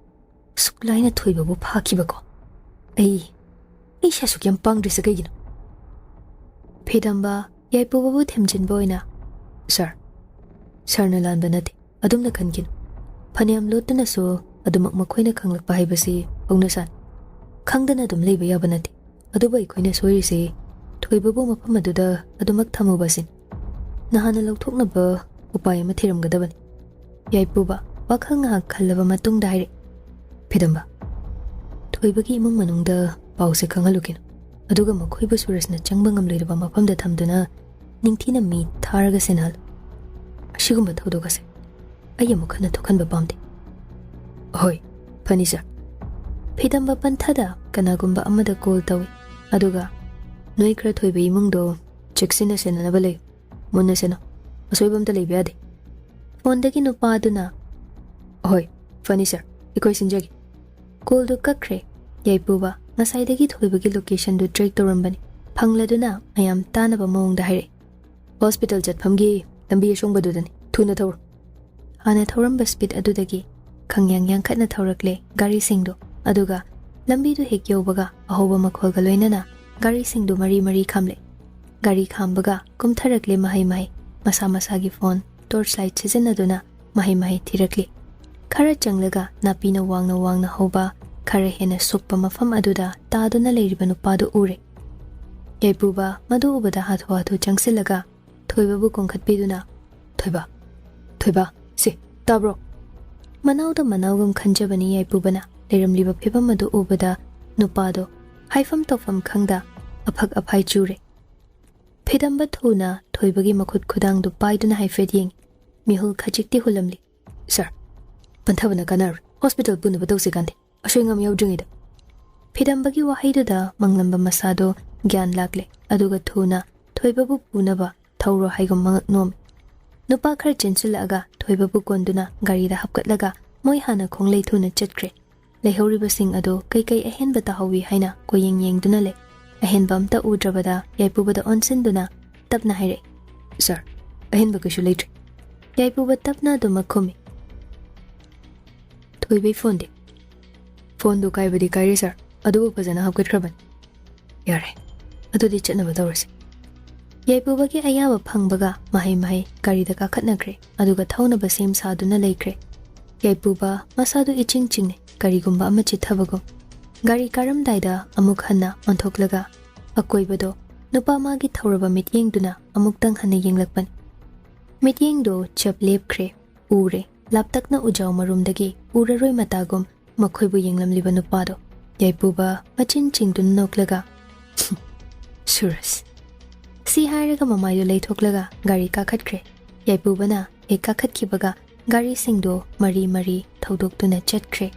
"ꯑꯁꯨꯛ ꯂꯥꯏꯅ ꯊꯣꯏꯕꯕꯨ ꯐꯥꯈꯤꯕꯀꯣ? ꯑꯩ, ꯑꯩꯁꯦ ꯑꯁꯨꯛ ꯌꯥꯝ ꯄꯥꯡꯗ꯭ꯔꯤꯁꯦ ꯀꯩꯒꯤꯅꯣ?" ꯐꯤꯗꯝꯕ ꯌꯥꯏꯄꯨꯕꯕꯨ ꯊꯦꯝꯖꯤꯟꯕ ꯑꯣꯏꯅ, "ꯁꯥꯔ, ꯁꯥꯔꯅ ꯂꯥꯟꯕ ꯅꯠꯇꯦ, ꯑꯗꯨꯝꯅ ꯈꯟꯈꯤꯅꯨ꯫ ꯐꯅꯌꯥꯝ ꯂꯣꯠꯇꯨꯅꯁꯨ ꯑꯗꯨꯃꯛ ꯃꯈꯣꯏꯅ ꯈꯪꯂꯛꯄ ꯍꯥꯏꯕꯁꯤ ꯍꯧꯅꯁꯥꯅꯤ꯫ ꯈꯪꯗꯅ ꯑꯗꯨꯝ ꯂꯩꯕ ꯌꯥꯕ ꯅꯠꯇꯦ꯫ ꯑꯗꯨꯕꯨ ꯑꯩꯈꯣꯏꯅ ꯁꯣꯏꯔꯤꯁꯤ ꯊꯣꯏꯕꯕꯨ ꯃꯐꯝ ꯑꯗꯨꯗ ꯑꯗꯨꯃꯛ ꯊꯝꯃꯨꯕ ꯑꯁꯤꯅꯤ꯫ ꯅꯍꯥꯟꯅ ꯂꯧꯊꯣꯛꯅꯕ ꯎꯄꯥꯏ ꯑꯃ ꯊꯤꯔꯝꯒꯗꯕꯅꯤ꯫" ꯌꯥꯏꯄꯨꯕ ꯋꯥꯈꯜ ꯉꯥꯏꯍꯥꯛ ꯈꯜꯂꯕ ꯃꯇꯨꯡꯗ ꯍꯥꯏꯔꯛꯏ, "ꯐꯤꯗꯝꯕ, ꯊꯣꯏꯕꯒꯤ ꯏꯃꯨꯡ ꯃꯅꯨꯡꯗ ꯄꯥꯎꯁꯦ ꯈꯪꯍꯜꯂꯨꯈꯤꯅꯨ꯫ ꯑꯗꯨꯒ ꯃꯈꯣꯏꯕꯨ ꯁꯨꯔꯖꯅ ꯆꯪꯕ ꯉꯝꯂꯣꯏꯗꯕ ꯃꯐꯝꯗ ꯊꯝꯗꯨꯅ ꯅꯤꯡꯊꯤꯅ ꯃꯤ ꯊꯥꯔꯒ ꯁꯦꯟꯅꯍꯜꯂꯨ꯫ ꯑꯁꯤꯒꯨꯝꯕ ꯊꯧꯗꯣꯛ ꯑꯁꯦ ꯑꯩ ꯑꯃꯨꯛ ꯍꯟꯅ ꯊꯣꯛꯍꯟꯕ ꯄꯥꯝꯗꯦ꯫" "ꯍꯣꯏ, ꯐꯅꯤ ꯁꯥꯔ꯫" ꯐꯤꯗꯝꯕ ꯄꯟꯊꯗ ꯀꯅꯥꯒꯨꯝꯕ ꯑꯃꯗ ꯀꯣꯜ ꯇꯧꯏ, ꯑꯗꯨꯒ, "ꯅꯣꯏ ꯈꯔ ꯊꯣꯏꯕ ꯏꯃꯨꯡꯗꯣ ꯆꯦꯛꯁꯤꯟꯅ ꯁꯦꯟꯅꯅꯕ ꯂꯩꯌꯨ꯫ ꯃꯨꯟꯅ ꯁꯦꯟꯅꯧ꯫ ꯑꯁꯣꯏꯕ ꯑꯝꯇ ꯂꯩꯕ ꯌꯥꯗꯦ꯫" ꯐꯣꯟꯗꯒꯤ ꯅꯨꯄꯥ ꯑꯗꯨꯅ, "ꯍꯣꯏ, ꯐꯅꯤ ꯁꯥꯔ, ꯑꯩꯈꯣꯏ ꯁꯤꯟꯖꯒꯦ꯫" ꯀꯣꯜꯗꯨ ꯀꯛꯈ꯭ꯔꯦ꯫ ꯌꯥꯏꯄꯨꯕ ꯉꯁꯥꯏꯗꯒꯤ ꯊꯣꯏꯕꯒꯤ ꯂꯣꯀꯦꯁꯟꯗꯨ ꯇ꯭ꯔꯦꯛ ꯇꯧꯔꯝꯕꯅꯤ꯫ ꯐꯪꯂꯗꯨꯅ ꯃꯌꯥꯝ ꯇꯥꯅꯕ ꯃꯑꯣꯡꯗ ꯍꯥꯏꯔꯛꯏ, "ꯍꯣꯁꯄꯤꯇꯥꯜ ꯆꯠꯐꯝꯒꯤ ꯂꯝꯕꯤ ꯑꯁꯣꯡꯕꯗꯨꯗꯅꯤ꯫ ꯊꯨꯅ ꯊꯧꯔꯣ꯫" ꯍꯥꯟꯅ ꯊꯧꯔꯝꯕ ꯁ꯭ꯄꯤꯗ ꯑꯗꯨꯗꯒꯤ ꯈꯪꯌꯥꯡ ꯌꯥꯡꯈꯠꯅ ꯊꯧꯔꯛꯂꯦ ꯒꯥꯔꯤꯁꯤꯡꯗꯨ꯫ ꯑꯗꯨꯒ ꯂꯝꯕꯤꯗꯨ ꯍꯦꯛ ꯌꯧꯕꯒ ꯑꯍꯧꯕ ꯃꯈꯣꯜꯒ ꯂꯣꯏꯅꯅ ꯒꯥꯔꯤꯁꯤꯡꯗꯨ ꯃꯔꯤ ꯃꯔꯤ ꯈꯥꯝꯂꯦ꯫ ꯒꯥꯔꯤ ꯈꯥꯝꯕꯒ ꯀꯨꯝꯊꯔꯛꯂꯦ ꯃꯍꯩ ꯃꯍꯩ꯫ ꯃꯁꯥ ꯃꯁꯥꯒꯤ ꯐꯣꯟ, ꯇꯣꯔꯆ ꯂꯥꯏꯠ ꯁꯤꯖꯤꯟꯅꯗꯨꯅ ꯃꯍꯩ ꯃꯍꯩ ꯊꯤꯔꯛꯂꯤ꯫ ꯈꯔ ꯆꯪꯂꯒ ꯅꯥꯄꯤꯅ ꯋꯥꯡꯅ ꯋꯥꯡꯅ ꯍꯧꯕ ꯈꯔ ꯍꯦꯟꯅ ꯁꯨꯛꯄ ꯃꯐꯝ ꯑꯗꯨꯗ ꯇꯥꯗꯨꯅ ꯂꯩꯔꯤꯕ ꯅꯨꯄꯥꯗꯨ ꯎꯔꯦ꯫ ꯌꯥꯏꯄꯨꯕ ꯃꯗꯨ ꯎꯕꯗ ꯍꯥꯊꯨ ꯍꯥꯊꯨ ꯆꯪꯁꯤꯜꯂꯒ ꯊꯣꯏꯕꯕꯨ ꯀꯣꯟꯈꯠꯄꯤꯗꯨꯅ, "ꯊꯣꯏꯕ, ꯊꯣꯏꯕ, ꯁꯦ, ꯇꯥꯕ꯭ꯔꯣ?" ꯃꯅꯥꯎꯗ ꯃꯅꯥꯎꯒꯨꯝ ꯈꯟꯖꯕꯅꯤ ꯌꯥꯏꯄꯨꯕꯅ꯫ ꯂꯩꯔꯝꯂꯤꯕ ꯐꯤꯕꯝ ꯑꯗꯨ ꯎꯕꯗ ꯅꯨꯄꯥꯗꯣ ꯍꯥꯏꯐꯝ ꯇꯧꯐꯝ ꯈꯪꯗ ꯑꯐꯛ ꯑꯐꯥꯏ ꯆꯨꯔꯦ꯫ ꯐꯤꯗꯝꯕ ꯊꯨꯅ ꯊꯣꯏꯕꯒꯤ ꯃꯈꯨꯠ ꯈꯨꯗꯥꯡꯗꯨ ꯄꯥꯏꯗꯨꯅ ꯍꯥꯏꯐꯦꯠ ꯌꯦꯡꯉꯤ꯫ ꯃꯤꯍꯨꯜ ꯈꯖꯤꯛꯇꯤ ꯍꯨꯜꯂꯝꯂꯤ꯫ "ꯁꯥꯔ, ꯄꯟꯊꯕꯅ ꯀꯥꯟꯅꯔꯣꯏ꯫ ꯍꯣꯁꯄꯤꯇꯥꯜ ꯄꯨꯅꯕ ꯇꯧꯁꯤ ꯀꯥꯟꯗꯦ꯫ ꯑꯁꯣꯏ ꯑꯉꯥꯝ ꯌꯥꯎꯗ꯭ꯔꯤꯉꯩꯗ꯫" ꯐꯤꯗꯝꯕꯒꯤ ꯋꯥꯍꯩꯗꯨꯗ ꯃꯪꯂꯝꯕ ꯃꯁꯥꯗꯣ ꯒ꯭ꯌꯥꯟ ꯂꯥꯛꯂꯦ, ꯑꯗꯨꯒ ꯊꯨꯅ ꯊꯣꯏꯕꯕꯨ ꯄꯨꯅꯕ ꯊꯧꯔꯣ ꯍꯥꯏꯒꯨꯝ ꯃꯉꯛ ꯅꯣꯝꯃꯤ꯫ ꯅꯨꯄꯥ ꯈꯔ ꯆꯦꯟꯁꯤꯜꯂꯛꯑꯒ ꯊꯣꯏꯕꯕꯨ ꯀꯣꯟꯗꯨꯅ ꯒꯥꯔꯤꯗ ꯍꯥꯞꯀꯠꯂꯒ ꯃꯣꯏ ꯍꯥꯟꯅ ꯈꯣꯡꯂꯩ ꯊꯨꯅ ꯆꯠꯈ꯭ꯔꯦ꯫ ꯂꯩꯍꯧꯔꯤꯕꯁꯤꯡ ꯑꯗꯨ ꯀꯩꯀꯩ ꯑꯍꯦꯟꯕ ꯇꯥꯍꯧꯋꯤ ꯍꯥꯏꯅ ꯀꯣꯌꯦꯡ ꯌꯦꯡꯗꯨꯅ ꯂꯩ꯫ ꯑꯍꯦꯟꯕ ꯑꯝꯇ ꯎꯗ꯭ꯔꯕꯗ ꯌꯥꯏꯄꯨꯕꯗ ꯑꯣꯟꯁꯤꯟꯗꯨꯅ ꯇꯞꯅ ꯍꯥꯏꯔꯛꯏ, "ꯁꯥꯔ, ꯑꯍꯦꯟꯕ ꯀꯩꯁꯨ ꯂꯩꯇ꯭ꯔꯤ꯫" ꯌꯥꯏꯄꯨꯕ ꯇꯞꯅ ꯑꯗꯨꯃꯛ ꯈꯨꯝꯃꯤ, "ꯊꯣꯏꯕꯩ ꯐꯣꯟꯗꯤ?" "ꯐꯣꯟꯗꯨ ꯀꯥꯏꯕꯗꯤ ꯀꯥꯏꯔꯦ ꯁꯥꯔ, ꯑꯗꯨꯕꯨ ꯐꯖꯅ ꯍꯥꯞꯀꯠꯈ꯭ꯔꯕꯅꯤ꯫" "ꯌꯥꯔꯦ, ꯑꯗꯨꯗꯤ ꯆꯠꯅꯕ ꯇꯧꯔꯁꯤ꯫" ꯌꯥꯏꯄꯨꯕꯒꯤ ꯑꯌꯥꯕ ꯐꯪꯕꯒ ꯃꯍꯩ ꯃꯍꯩ ꯒꯥꯔꯤꯗ ꯀꯥꯈꯠꯅꯈ꯭ꯔꯦ, ꯑꯗꯨꯒ ꯊꯧꯅꯕ ꯁꯦꯝ ꯁꯥꯗꯨꯅ ꯂꯩꯈ꯭ꯔꯦ꯫ ꯌꯥꯏꯄꯨꯕ ꯃꯁꯥꯗꯨ ꯏꯆꯤꯡ ꯆꯤꯡꯅꯩ, ꯀꯔꯤꯒꯨꯝꯕ ꯑꯃ ꯆꯤꯠꯊꯕꯒꯨꯝ꯫ ꯒꯥꯔꯤ ꯀꯥꯔꯝꯗꯥꯏꯗ ꯑꯃꯨꯛ ꯍꯟꯅ ꯑꯣꯟꯊꯣꯛꯂꯒ ꯑꯀꯣꯏꯕꯗꯣ ꯅꯨꯄꯥ ꯃꯥꯒꯤ ꯊꯧꯔꯕ ꯃꯤꯠꯌꯦꯡꯗꯨꯅ ꯑꯃꯨꯛꯇꯪ ꯍꯟꯅ ꯌꯦꯡꯂꯛꯄꯅꯤ꯫ ꯃꯤꯠꯌꯦꯡꯗꯣ ꯆꯞ ꯂꯦꯞꯈ꯭ꯔꯦ꯫ ꯎꯔꯦ, ꯂꯥꯞꯇꯛꯅ ꯎꯖꯥꯎ ꯃꯔꯨꯝꯗꯒꯤ ꯎꯔꯔꯣꯏ ꯃꯇꯥꯒꯨꯝ ꯃꯈꯣꯏꯕꯨ ꯌꯦꯡꯂꯝꯂꯤꯕ ꯅꯨꯄꯥꯗꯣ꯫ ꯌꯥꯏꯄꯨꯕ ꯃꯆꯤꯟ ꯆꯤꯡꯗꯨꯅ ꯅꯣꯛꯂꯒ, "ꯁꯨꯔꯁ!" ꯁꯤ ꯍꯥꯏꯔꯒ ꯃꯃꯥꯏꯗꯨ ꯂꯩꯊꯣꯛꯂꯒ ꯒꯥꯔꯤ ꯀꯥꯈꯠꯈ꯭ꯔꯦ꯫ ꯌꯥꯏꯄꯨꯕꯅ ꯍꯦꯛ ꯀꯥꯈꯠꯈꯤꯕꯒ ꯒꯥꯔꯤꯁꯤꯡꯗꯣ ꯃꯔꯤ ꯃꯔꯤ ꯊꯧꯗꯣꯛꯇꯨꯅ ꯆꯠꯈ꯭ꯔꯦ꯫